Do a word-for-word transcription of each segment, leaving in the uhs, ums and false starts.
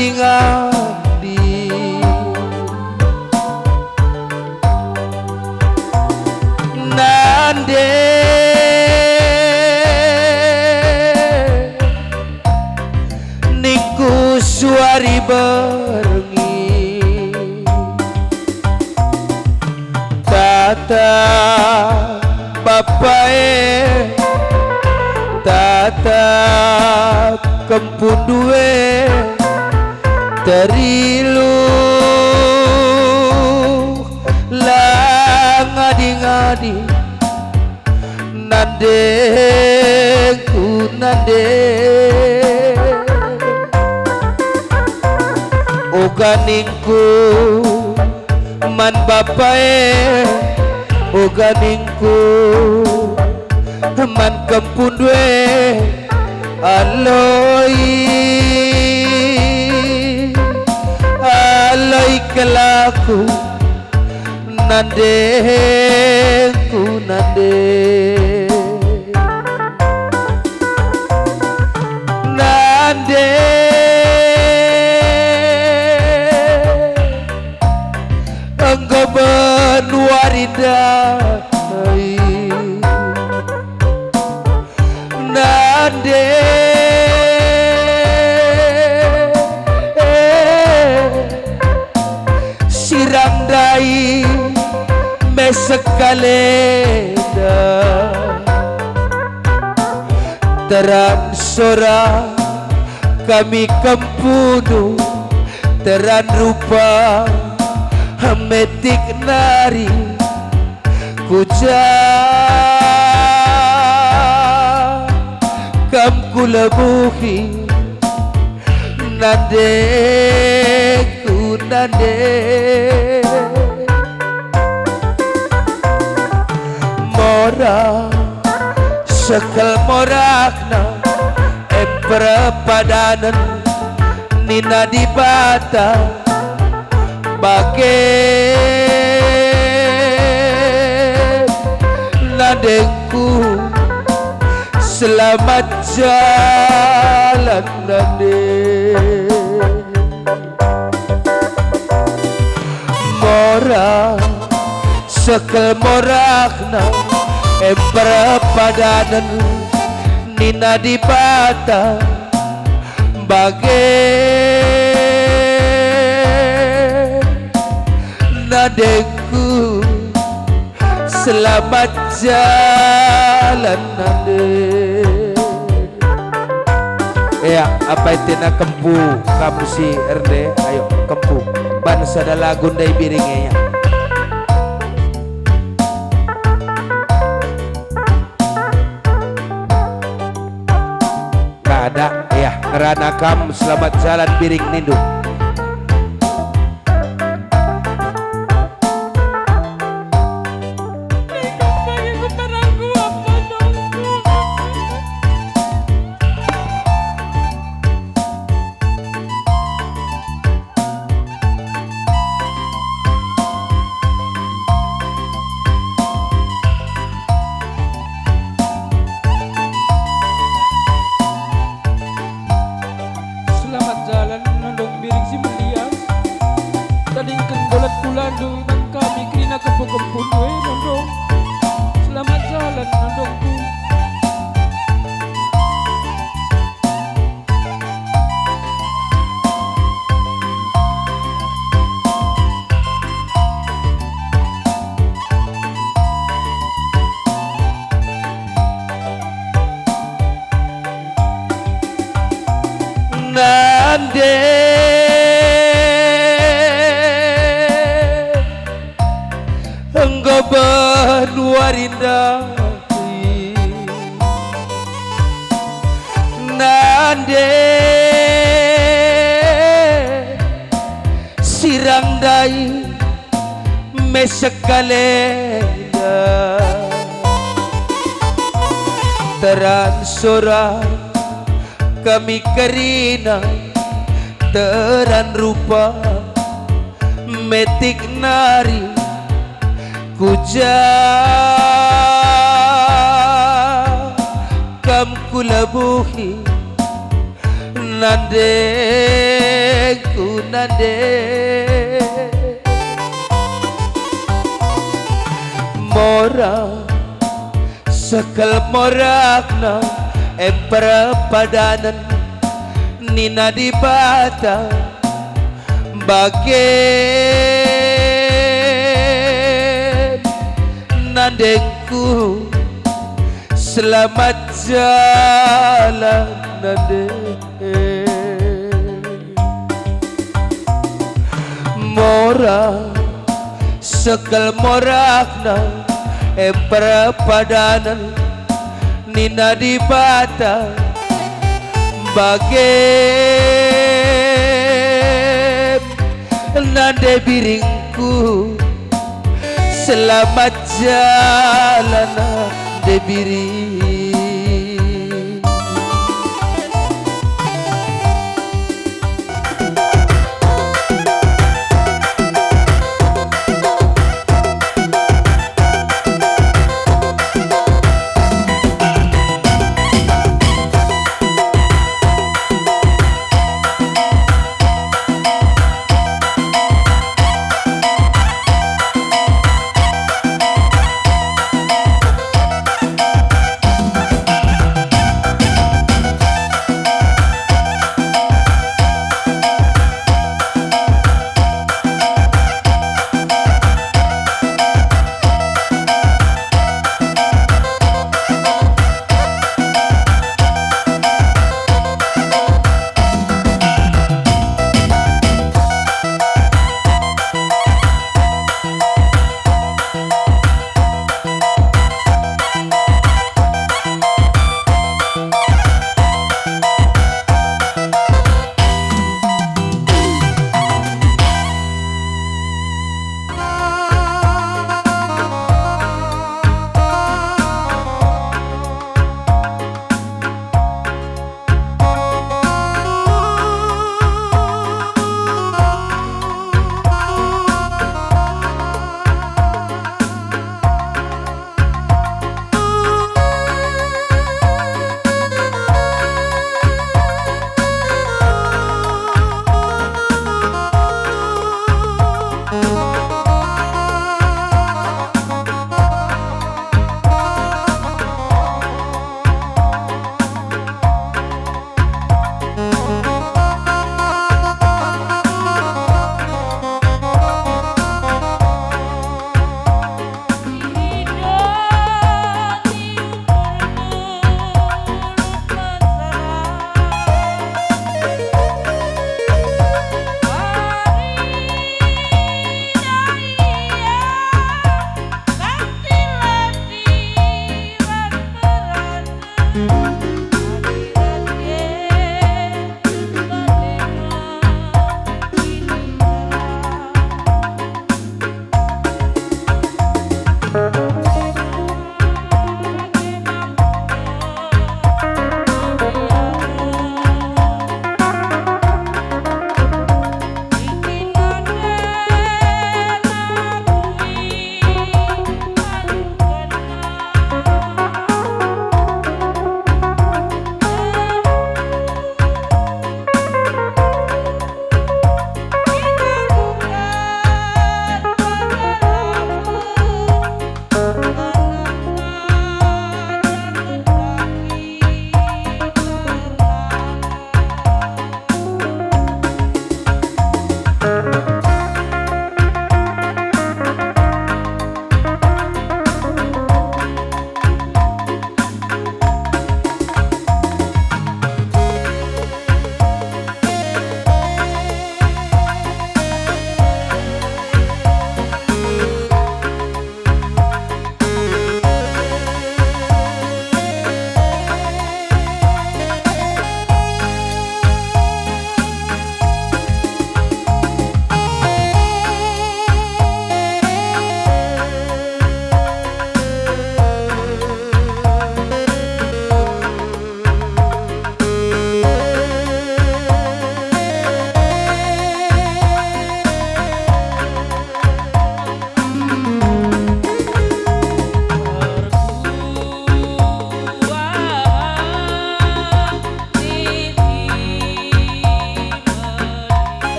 ngadi-ngadi. Nande ningku suari berngi. Tatap Bapa e, tatap kempundu e, terilu la ngadi-ngadi, nandengku nande. Uga ningku man Bapa e, uga ningku man kempundu e, aloi, aloi kelaku, nandengku nande. Nande enggo ben wari ndai. Nande sirang ndai mesek kalenda. Teran sora kami kempundu, teran rupa metik nari. Ku ja kam kulebuhi, nande ku nande. Mora sekel morakna, emper padanen nina Dibata. Bage nadengku, selamat jalan nande. Mora sekel morakna, emper padanen nina Dibata. Bage nadengku, selamat jalan nande. Ea, apai tena kempu, kam si ernde, ayo, kempu. Ban sada lagu ndai Biring e, ya. Kada, ya, ngerana kam, selamat jalan Biring nindu. Selamat jalan, Nondong Biring si melias. Tadingken dolat kulandu man kami kerina kempu-kempundu e, Nondong. Selamat jalan, Nondongku. Nande enggo ben wari ndai. Nande sirang ndai mesek kalenda. Teran sora kami kerina, teran rupa metik nari. Ku ja kam kulebuhi, Nandengku nande. Mora sekel morahna emper padanen nina Dibata bage nandengku. Selamat jalan nande. Mora sekel morahna emper padanen nina Dibata bage nande biringku. Selamat jalan nande biring.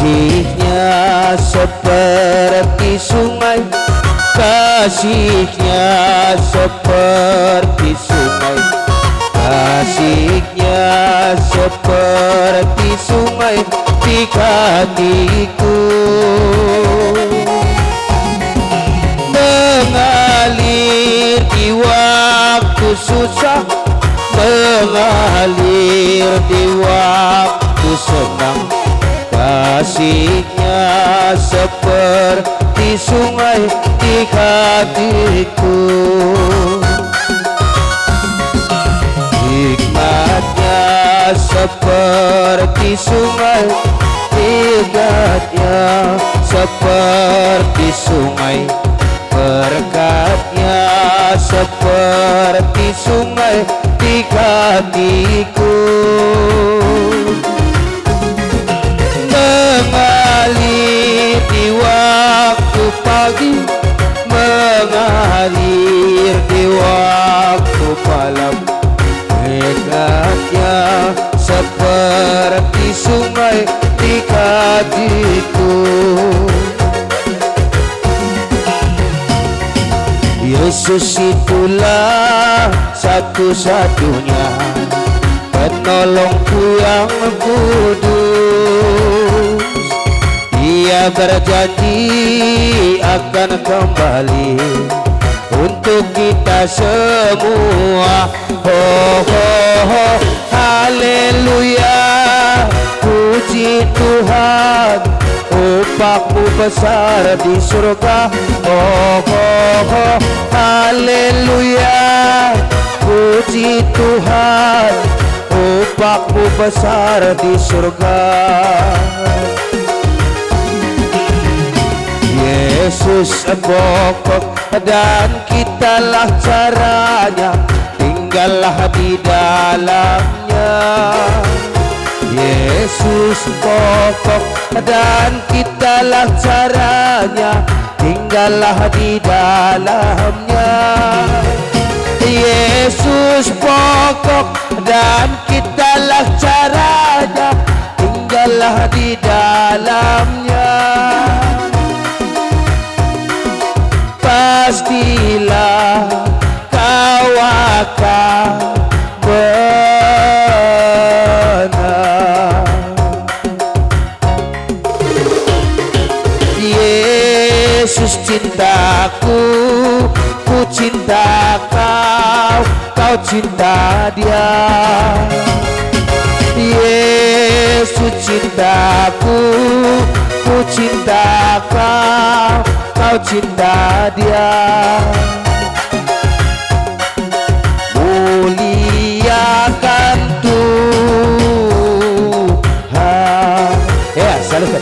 Kasihnya seperti sungai, kasihnya seperti sungai, kasihnya seperti sungai di hatiku. Mengalir di waktu susah, mengalir di waktu senang. Kasihnya seperti sungai di hatiku. Hikmatnya seperti sungai, hikmatnya seperti sungai, berkatnya seperti sungai di hatiku. Mengalir di waktu pagi, mengalir di waktu malam, dekatnya seperti sungai di hatiku. Yesus itulah satu-satunya penolongku yang kudus. Ia berjanji akan kembali untuk kita semua. Ho, ho, ho, haleluya, puji Tuhan, upahmu besar di surga. Ho, ho, ho, haleluya, puji Tuhan, upahmu besar di surga. Yesus pokok dan kitalah caranya, tinggallah di dalamnya. Yesus pokok dan kitalah caranya, tinggallah di dalamnya. Yesus pokok dan kitalah caranya, tinggallah di dalamnya. Pastilah kau akan menang. Yesus cintaku, ku cinta kau, kau cinta Dia. Yesus cintaku, ku cinta kau, kau cinta Dia. Muliakan Tuhan. Ya, saluhken.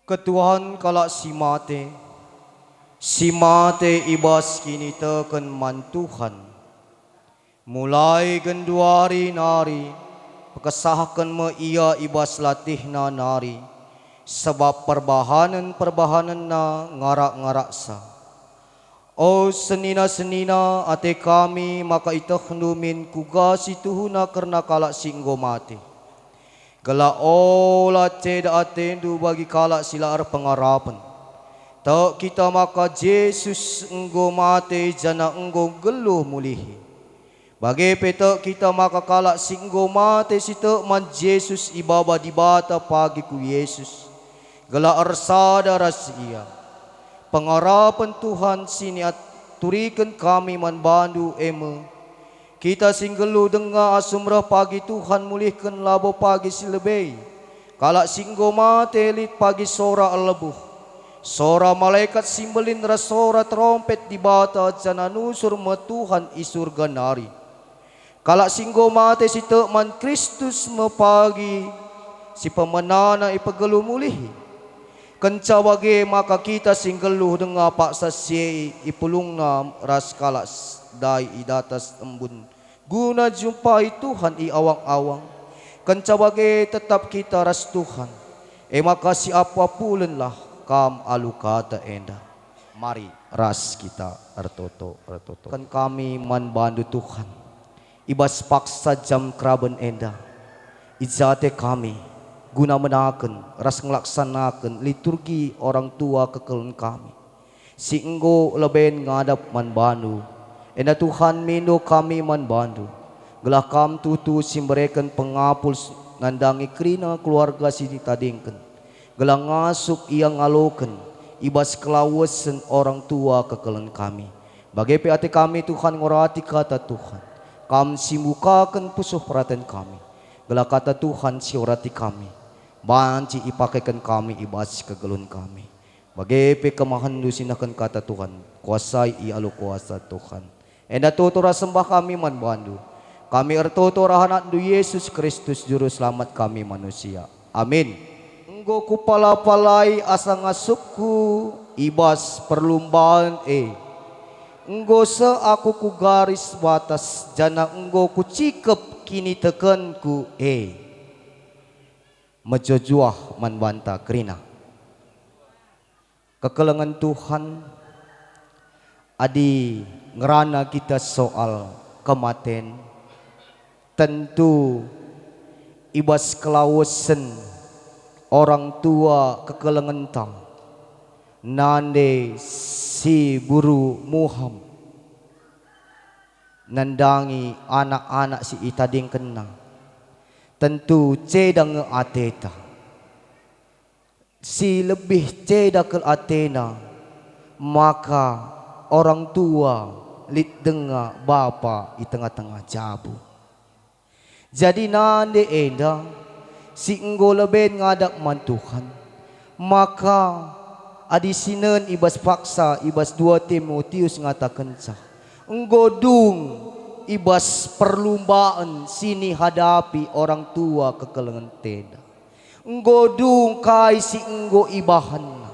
Ketuhan kalak si mate, si mate i bas kiniteken man Tuhan. Mulai genduari nari, pekesahken me ia i bas latihna nari, sabap perbahanen-perbahanenna ngarak-ngaraksa. O senina-senina, ate kami maka itehndu min kuga si tuhuna kerna kalak si enggo mate. Gelah ola ceda atendu bagi kalak si la erpengarapen. Tek kita maka Jesus enggo mate janah enggo nggeluh mulihi. Bage pe tek kita maka kalak si enggo mate si tek man Jesus ibaba Dibata pagi ku Jesus, gelah ersada ras Ia. Pengarapen Tuhan si niaturiken kami man bandu e me, kita si nggeluh denga asum reh pagi Tuhan mulihken labo pagi si lebe. Kalak si enggo mate lit pagi sora erlebuh, sora malekat si mbelin ras sora terompet Dibata, janah nusur me Tuhan i Surga nari. Kalak si enggo mate si tek man Kristus me pagi si pemenana ipegeluh mulihi. Kenca bage maka kita si nggeluh denga paksa si e ipulungna ras kalak s-, ndai i datas embun guna jumpai Tuhan i awang-awang. Kenca bage tetap kita ras Tuhan, e maka siapu-apulenlah kam alu kata enda. Mari ras kita ertoto, ertoto. Kan kami man bandu Tuhan, i bas paksa jam keraben enda, i ja ate kami guna menaken ras ngelaksanaken liturgi orang tua kekelen kami, si enggo leben ngadap man bandu. Enda Tuhan mindo kami man bandu, gelah kam tuhu si mbereken pengapul s-, nandangi kerina keluarga si itadingken, gelah ngasup ia ngaloken i bas kelawesen orang tua kekelen kami. Bage pe ate kami Tuhan ngurati kata Tuhan, kam si mbukaken pusuh peraten kami, gelah kata Tuhan si urati kami, banci ipakeken kami i bas kegeluhen kami. Bage pe kemahenndu si nehken kata Tuhan, kuasai i alu kuasa Tuhan. Enda toto ras sembah kami man bandu. Kami ertoto arah anakndu Yesus Kristus, Juru Selamat kami manusia. Amin. Enggo kupala-palai asa ngasupku i bas perlumban e. Enggo seh aku ku garis batas, janah enggo kucikep kinitekenku e. Mejuah-juah man banta kerina. Kekelengen Tuhan, adi ngerana kita soal kematen, tentu i bas kelawesen orang tua kekelengenta, nande si buru muham nandangi anak-anak si itadingkenna, tentu ceda nge ateta. Si lebih ceda kal atena maka orang tua lit denga bapa i tengah-tengah jabu. Jadi nande enda si enggo leben ngadap man Tuhan, maka adi sinen i bas paksa i bas dua Timotius ngatakenca, enggo dung i bas perlumban si nihadapi orang tua kekelengentenda. Enggo dung kai si enggo ibahanna.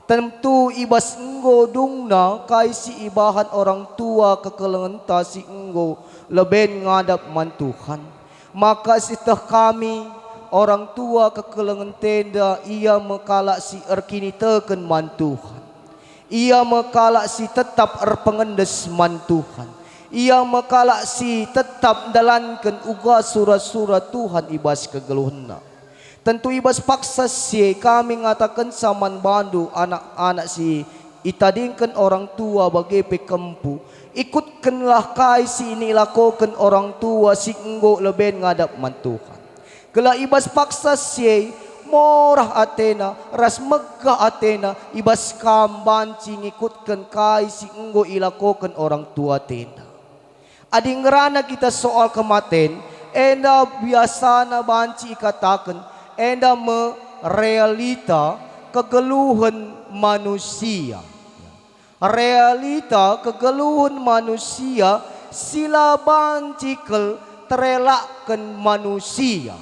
Tentu i bas enggo dungna kai si ibahan orang tua kekelengenta si enggo leben ngadap man Tuhan, maka sieteh kami orang tua kekelengentenda, ia me kalak si erkiniteken man Tuhan. Ia me kalak si tetap erpengendes man Tuhan. Ia me kalak si tetap ndalanken uga sura-sura Tuhan i bas kegeluhenna. Tentu i bas paksa si e kami ngatakenca man bandu, anak-anak si itadingken orang tua bage pe kempu, ikutkenlah kai si nilakoken orang tua si enggo leben ngadap man Tuhan. Gelah i bas paksa si e morah atena ras megah atena i bas kam banci ngikutken kai si enggo ilakoken orang tua atenda. Adi ngerana kita soal kematen, enda biasana banci ikataken, enda me realita kegeluhen manusia. Realita kegeluhen manusia si la banci kal terelakken manusia.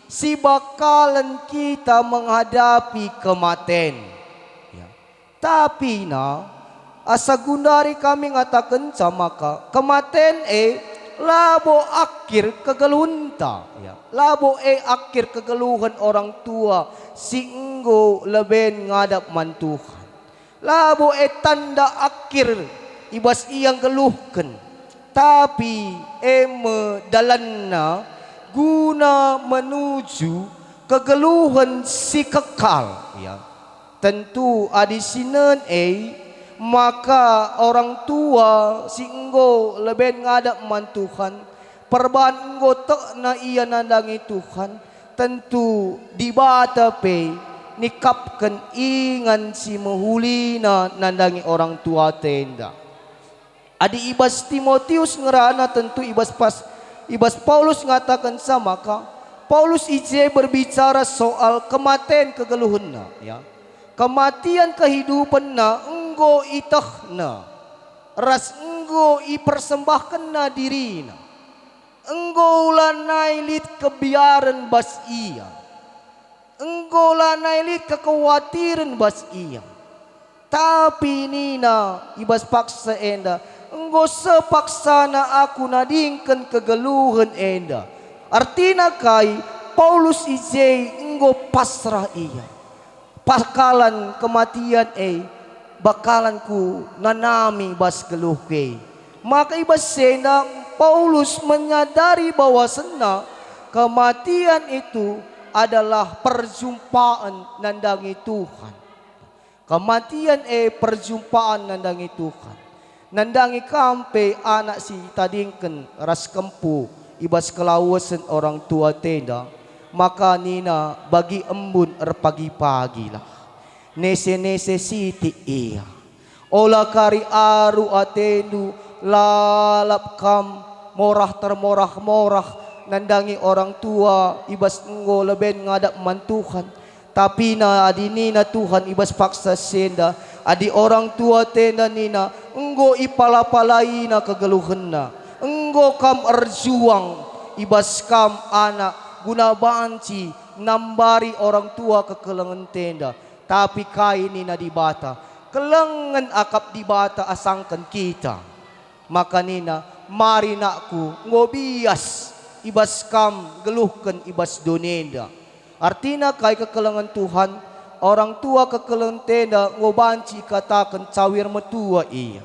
Si bakalen kita menghadapi kematen. Ya. Tapi na, asa gundari kami ngatakenca maka kematen e labo akhir kegeluhenta. Ya. Labo e akhir kegeluhen orang tua si enggo leben ngadap man Tuhan. Labo e tanda akhir i bas ia nggeluhken, tapi e me dalanna guna menuju kegeluhen si kekal, ya. Tentu adi sinen e, maka orang tua si enggo leben ngadap man Tuhan, perban enggo tekna ia nandangi Tuhan, tentu Dibata pe nikapken ingan si mehulina nandangi orang tua enda. Adi i bas Timotius ngerana, tentu i bas pas, i bas Paulus ngatakenca maka Paulus i je berbicara soal kematen kegeluhenna, ya. Kematian kehidupenna enggo itehna, ras enggo ipersembahkenna dirina. Enggo lanai lit kebiaren bas ia. Enggo lanai lit kekuatiren bas ia. Tapi nina i bas paksa enda, "Enggo seh paksana aku nadingken kegeluhen enda." Ertina kai, Paulus i je enggo pasrah ia. Bakalan kematian e, bakalan ku nanami bas geluhku e. Maka i bas enda Paulus menyadari bahwasenna kematian itu adalah perjumpaan nandangi Tuhan. Kematian e perjumpaan nandangi Tuhan. Nandangi kam pe anak si itadingken ras kempu i bas kelawesen orang tua tenda, maka nina bagi embun, "Erpagi-pagilah." Nese-nese sitik ia. Ola kari aru atendu, lalap kam morah termorah-morah nandangi orang tua i bas enggo leben ngadap man Tuhan. Tapi na adi nina Tuhan i bas paksa si enda, adi orang tua tenda nina, "Enggo ipala-palaina kegeluhenna, enggo kam erjuang i bas kam anak guna banci nambari orang tua kekelengen tenda." Tapi kai nina Dibata? Kelengen akap Dibata asangken kita. Maka nina, "Mari nakku, enggo bias i bas kam geluhken i bas doni enda." Artina kai kekelengen Tuhan? Orang tua kekelengen tenda enggo banci ikataken cawir metua ia.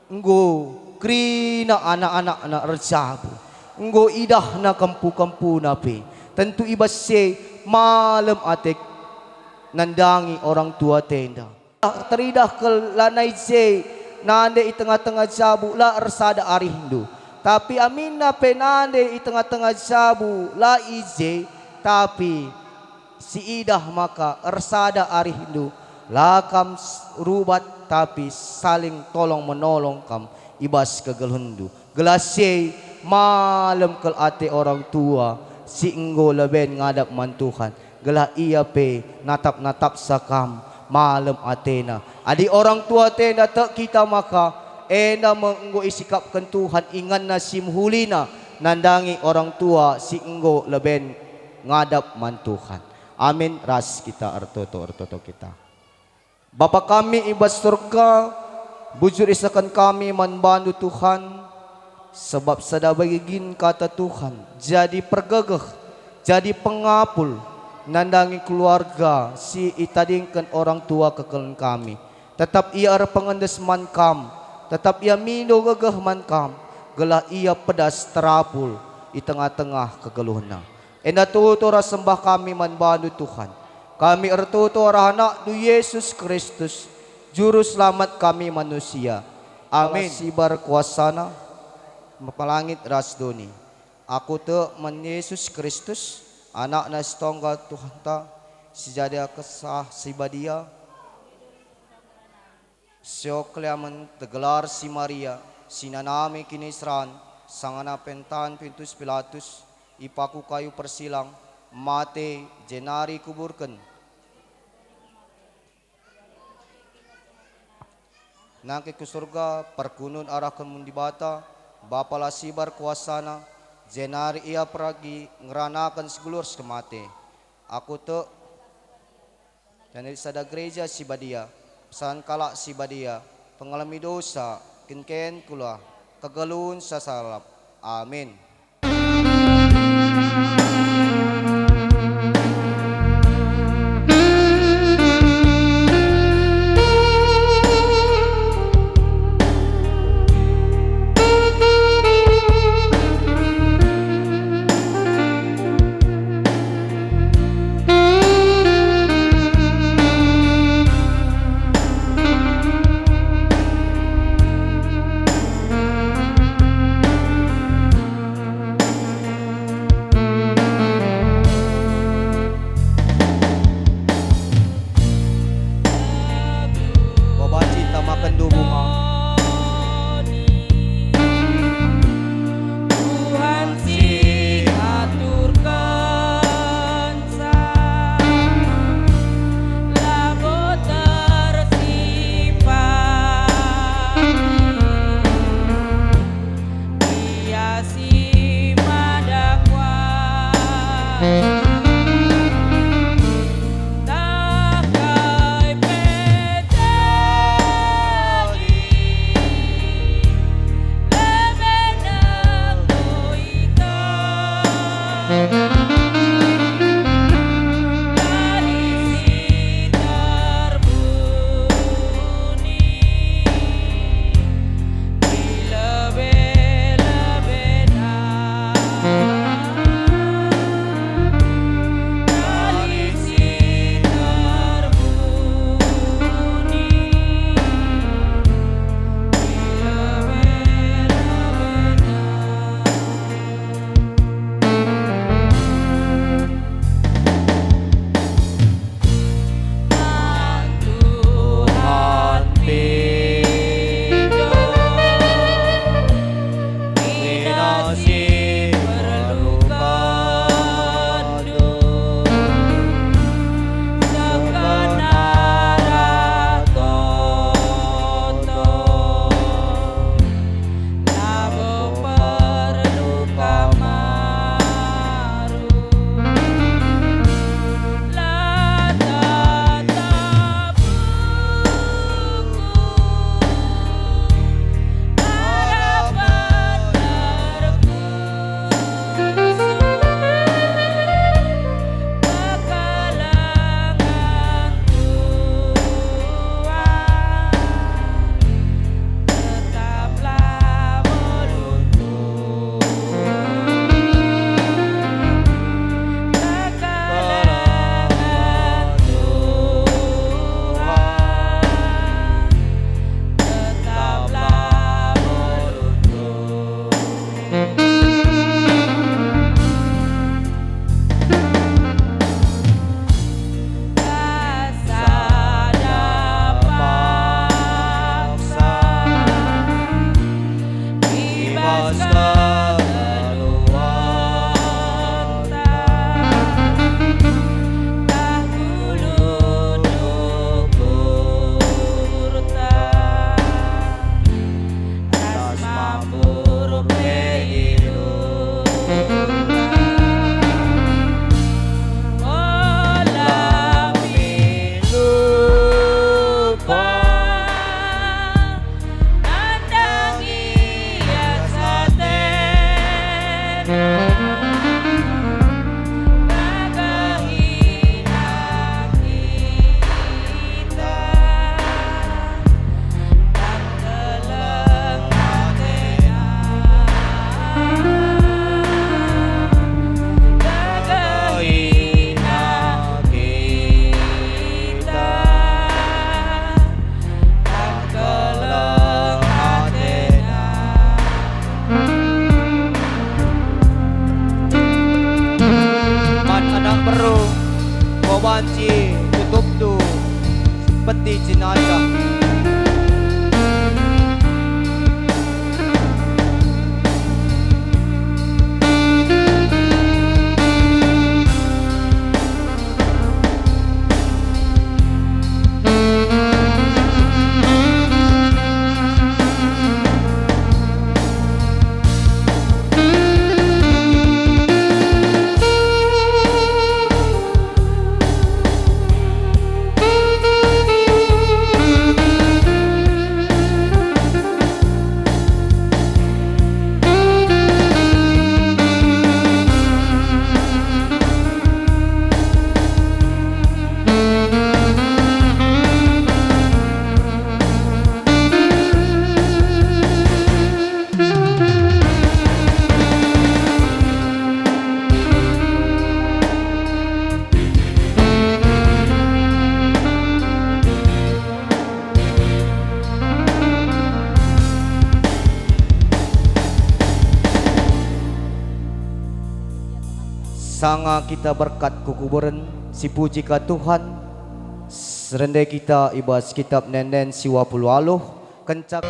Enggo kerina anak-anakna erjabu, enggo idahna kempu-kempuna pe. Tentu i bas si e malem ate nandangi orang tua tenda. Teridah kal lanai je nande i tengah-tengah jabu la ersada arihndu. Tapi aminna pe nande i tengah-tengah jabu la i je, tapi siidah maka ersada arihndu, la kam s-, rubat, tapi saling tolong-menolong kam i bas kegeluhenndu. Gelah si e malem kal ate orang tua si enggo leben ngadap man Tuhan, gelah ia pe natap-natapsa kam malem atena. Adi orang tua tenda tek kita maka enda me enggo isikapken Tuhan inganNa si mehulina nandangi orang tua si enggo leben ngadap man Tuhan. Amin. Ras kita ertoto, ertoto kita. Bapa kami i bas Surga, bujur isehken kami man baNdu Tuhan, sebab sada bagin kata Tuhan, jadi pergegeh, jadi pengapul, nandangi keluarga si itadingken orang tua kekelengen kami. Tetap ia erpengendes man Kam, tetap ia mindo gegeh man Kam, gelah ia pedas terapul i tengah-tengah kegeluhenna. Enda toto ras sembah kami man baNdu Tuhan. Kami ertoto arah AnakNdu Yesus Kristus, Juru Selamat kami manusia. Amin. Sibar kuasaNa, mepalangit ras doni. Aku tek man Yesus Kristus, AnakNa si Tonggal Tuhanta, si jadi Kesah Si Badia, si oklamen tegelar si Maria, si nanami kiniseran, sangana pentahan Pontius Pilatus, ipaku kayu persilang, mate, jenari kuburken. Nangkih ku Surga, perkunu arahken man Dibata, Bapa la sibar kuasaNa, Jenari ia peragi ngeranaken si nggeluh ras si mate. Aku tek, janari sada gereja si badia, persadan kalak si badia, pengalemi dosa, kenken kula, kegeluhen si la lalap. Amin. Babanci tamaken dubunga. Tuhan si aturkenca, labo tersipati. Ia si mada kuasa, ntah kai pe jadi, lebe nengkui kam. Tali si terbuni i lebe-lebena. Tali si terbuni i lebe-lebena. Man Tuhan pindo, ina si perluken segenap toto. Labo perlu kam maru, la tetap ukur arah bener. Sada paksa i bas kegeluhenta, tah kulut ukurta. Ras mambur pe iluhurna. Ola milupa nandangi asa atena. Bage ina kita. Man anak beru, babanci tutupndu peti jenazah. Sanga kita berkat ku kuberen, sipuji ka Tuhan. Rende kita i bas Kitap Enen-enen siwah puluh waluh, kenca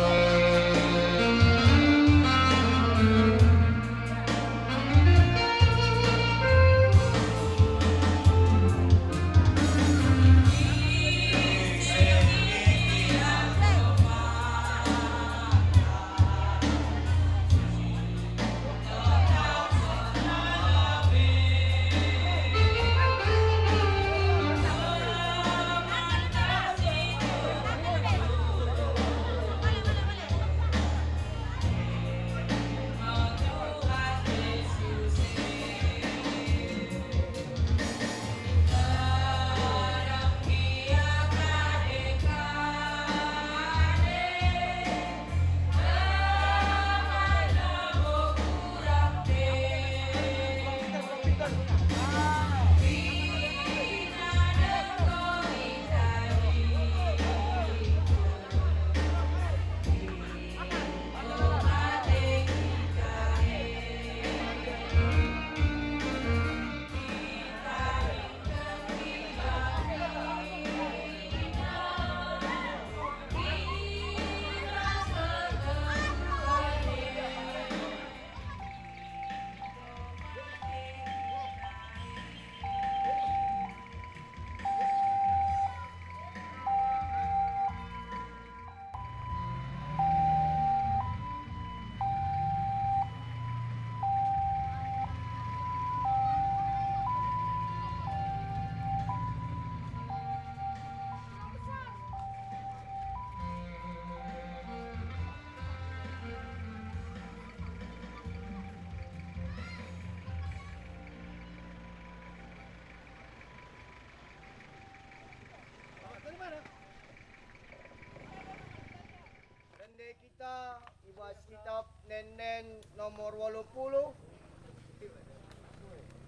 Rende kita i bas Kitap Enen-enen nomor waluh puluh,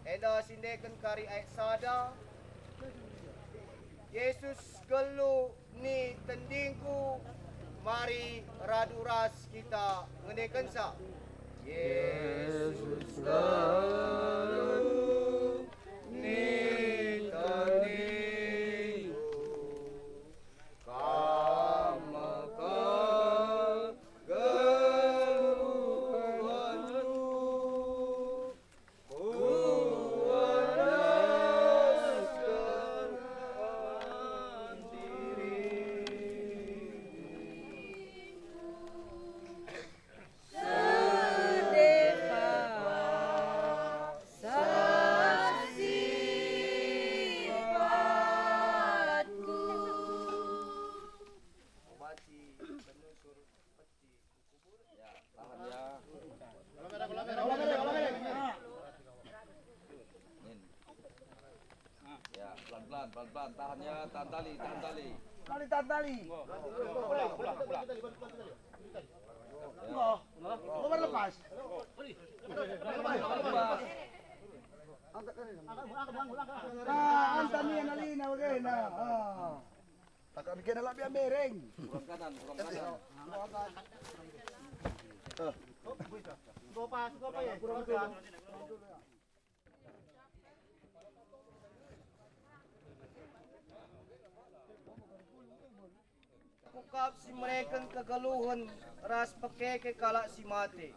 enda siendeken kari ayat sada. Yesus nggeluh, ni tendingku, mari radu ras kita ngendekenca. Yesus nggeluh, ni tendingku, Kam me kal geluhenku. Kuandesken man diriNdu. Seh deba sasipatku. Ya, tahan ya. Min. Ya, pelan-pelan, pelan-pelan. Tahan ya, tahan tali, tahan tali. Tali, tahan tali. Pulang, pulang, pulang. Ya. Enggak. Enggak lepas. Lepas. Ah, antar ni, nalina, bagaimana? Ah. Takkan kena la biar mereng. Kurang kanan, kurang kanan. Eh. Gua pas, gua apa ya? Kurang kanan. Aku kap si mereken kegeluhen ras pekeke kalak si mate.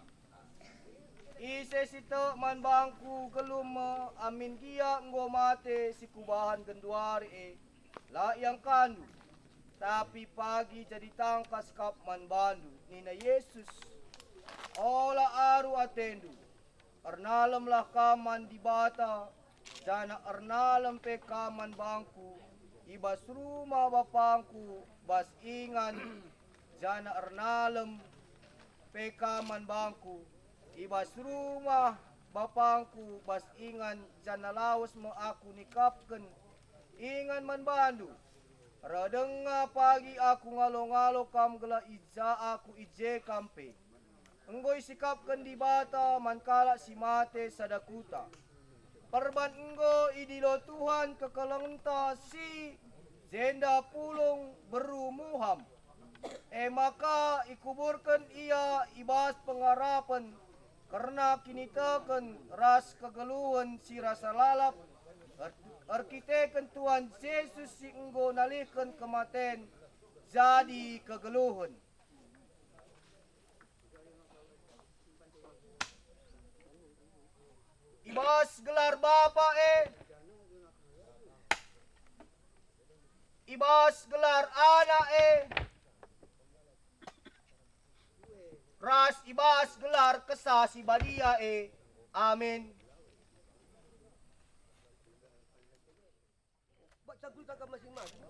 Ise si tek man bangku geluh me amin gia enggo mate si kubahan genduari e, la iangkandu. Tapi pagi jadi tangkas kap man bandu, nina Yesus, "Ola aru atendu. Ernalemlah kam man Dibata, janah ernalem pe kam man bangKu, i bas rumah BapangKu bas ingan, janah ernalem pe kam man bangKu, i bas rumah BapangKu bas ingan, janah lawes me Aku nikapken ingan man bandu. Reh denga pagi Aku ngalo-ngalo kam gelah i ja Aku i je kam pe." Enggo isikapken Dibata man kalak si mate sada kuta. Perban enggo idilo Tuhan kekelengenta si jenda pulung beru muham. E maka ikuburken ia i bas pengarapen kerna kiniteken ras kegeluhen si rasa lalap er-, erkiteken Tuhan Jesus si enggo nalihken kematen jadi kegeluhen. I bas gelar Bapa e, i bas gelar Anak e, ras i bas gelar Kesah Si Badia e. Amin. Buat cangkul tangkap masing-masing.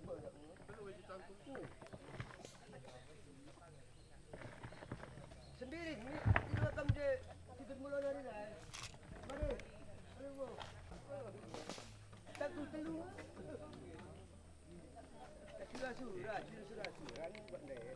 Sendiri, ni, di belakang je, tiga puluh hari lah. Mari, mari, Bu. Cangkul telu. Sura-sura, sura-sura, sura, ni buat ndai.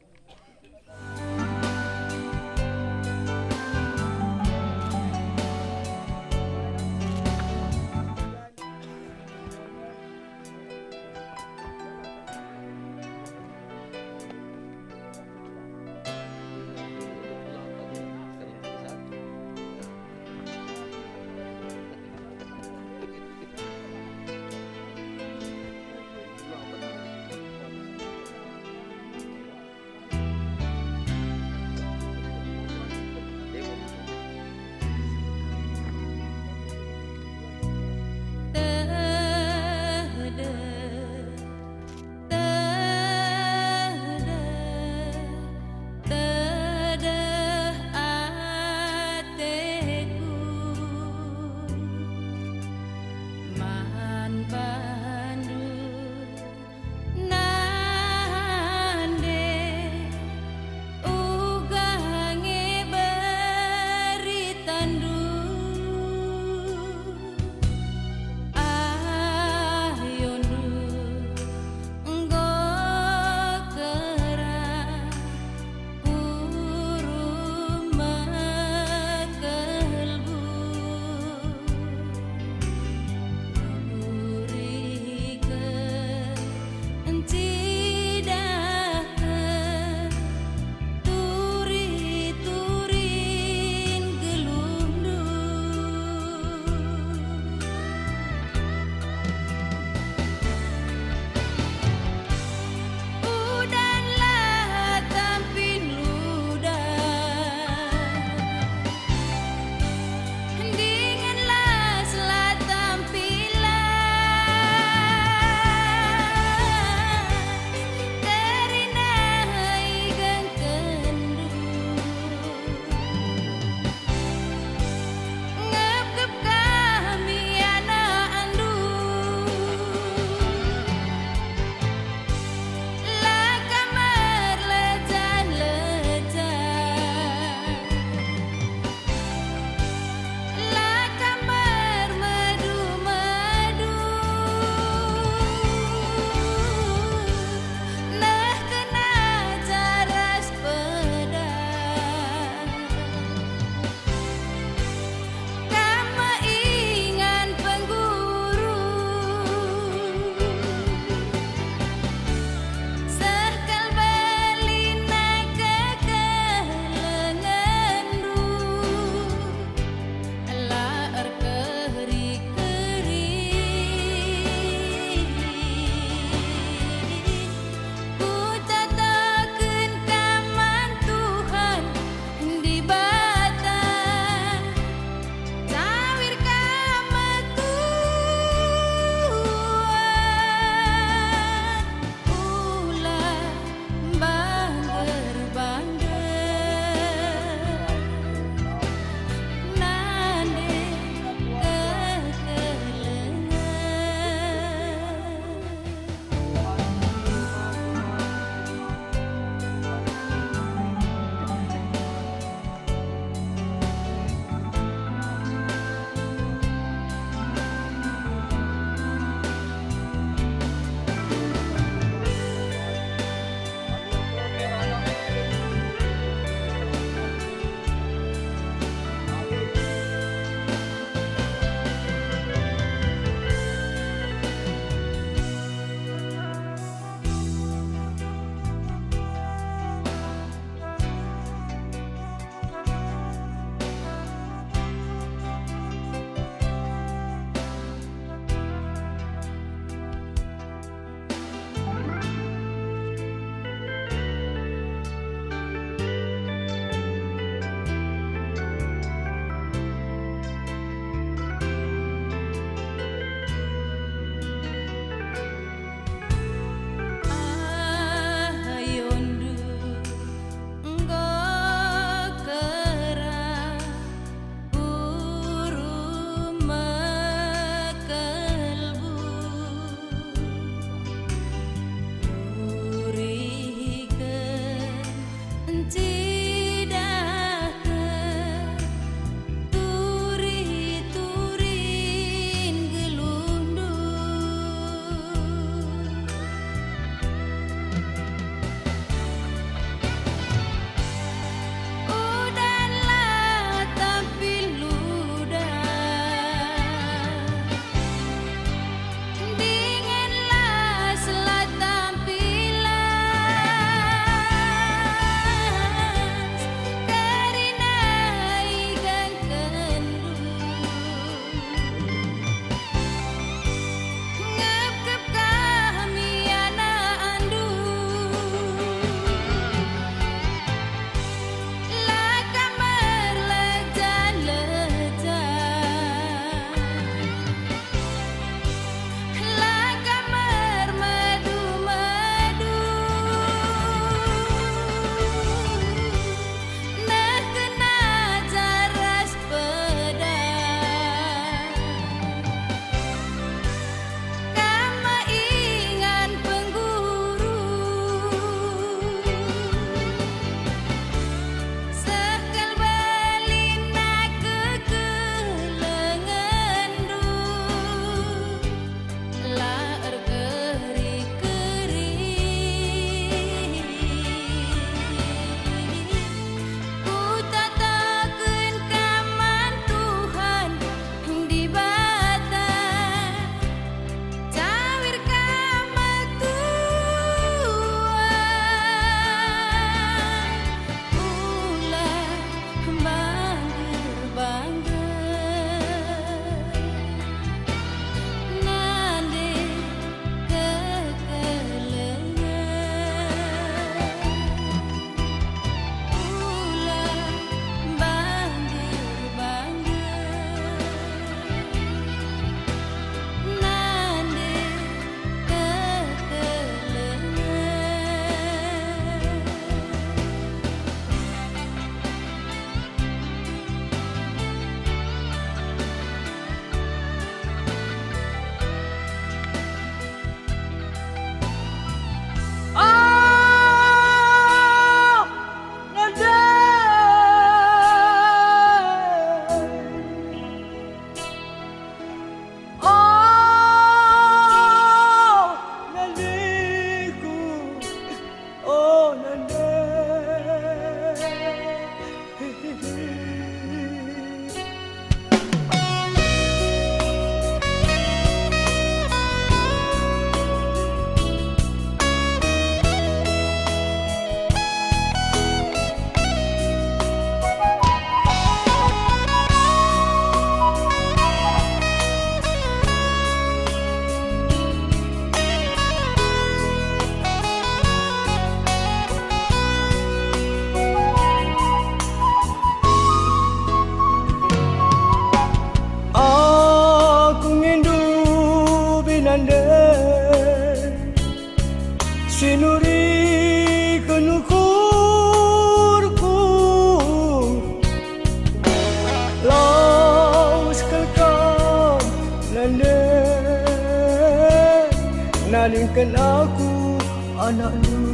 Nadingken aku anakndu,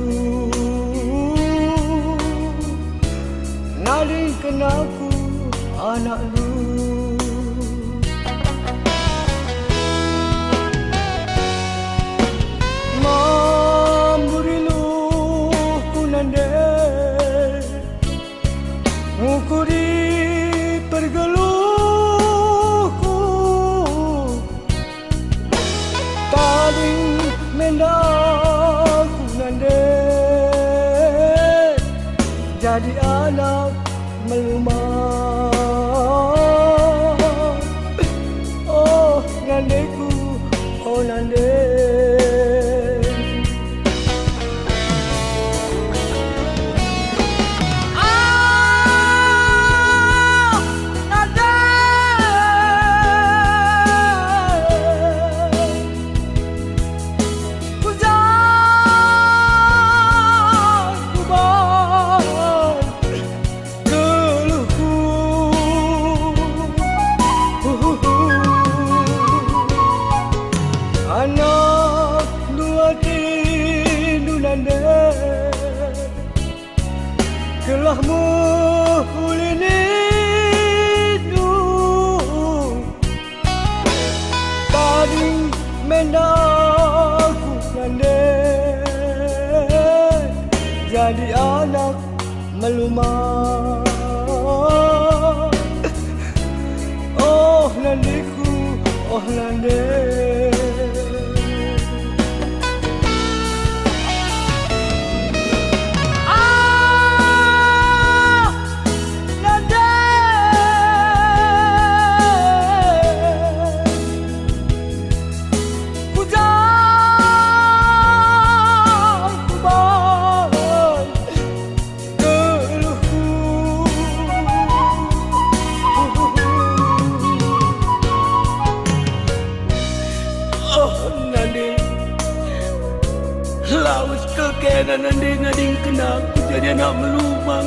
nadingken aku anakndu. Mamburi luhku nande, ngukuri pergeluhku. Tading mendaku nande, jadi anak melumah. Oh, nandeku, oh, nande. Ah, nande. Ku jan ku bai geluhku. Anak dua tindu nande, gelah mehuli nindu. Tading mendaku nande, jadi anak melumah. Oh, nandeku, oh, nande. Ah, nande. Ku jan ku bai geluhku. Oh, nande. Lawes kal kena nande nadingken aku jadi anak melumah.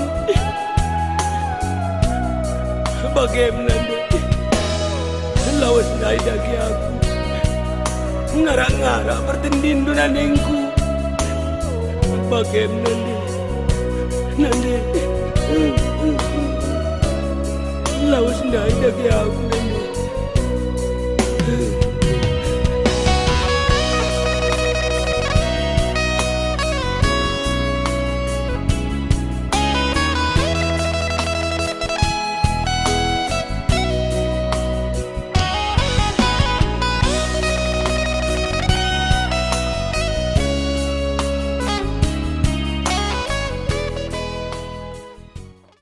Bagem nande. Lawes ndai dage aku. Ngarak-ngarak pertendindu nandengku. Bagem nande. Nande. Lawes ndai dage aku nande.